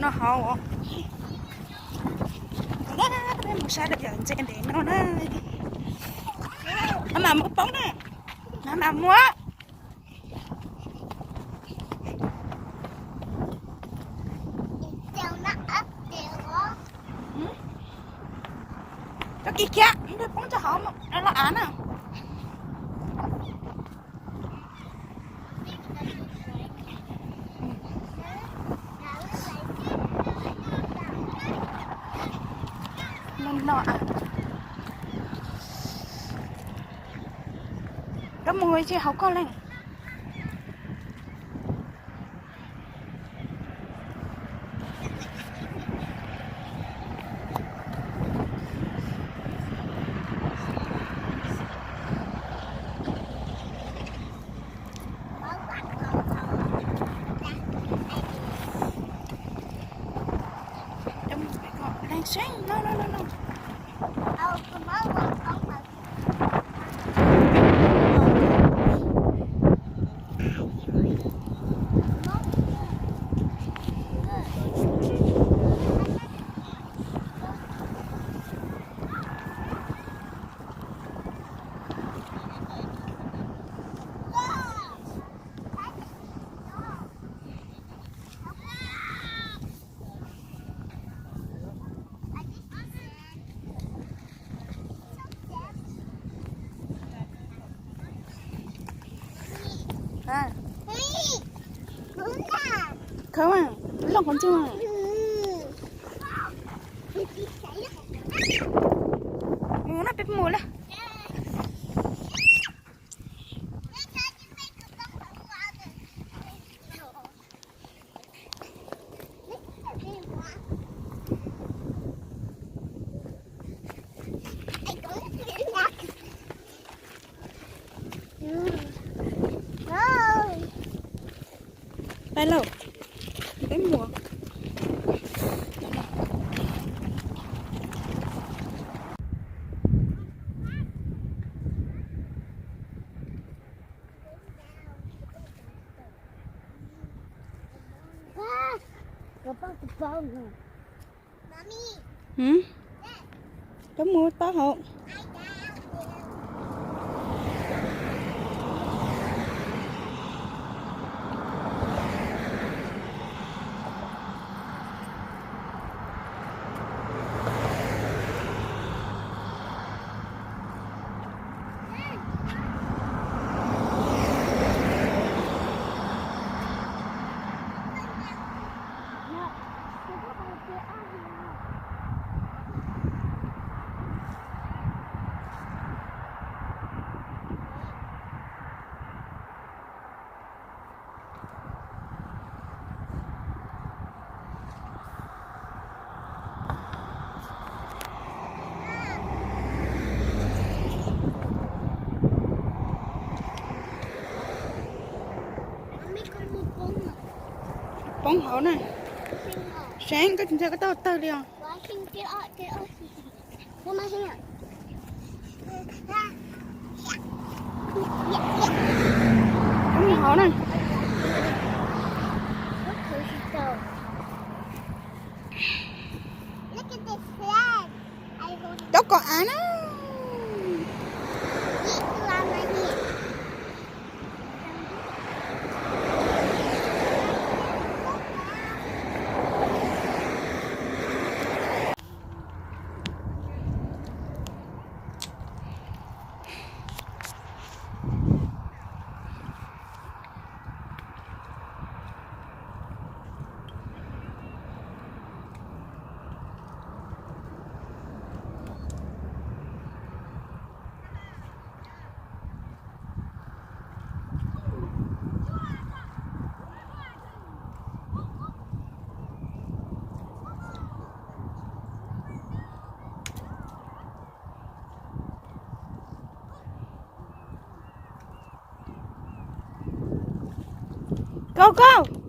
No hauv. Peb mus saib rau cov ntses ntev no na. No mas muaj poob na. No mas muaj. Cov kiv kiag, poob rau hauv no los av na. Koj mus tsis haus koj leej. Leej seeb no no no no. Khawb, looj qhov ncauj. Mus na, peb mus na. Pais lauj, peb mus. Koj mus taub hau. Poob hauv na. Seev, koj tsis ntshai koj taub hau tawg li os? Poob hauv na. Cov kom av na. Koj, koj,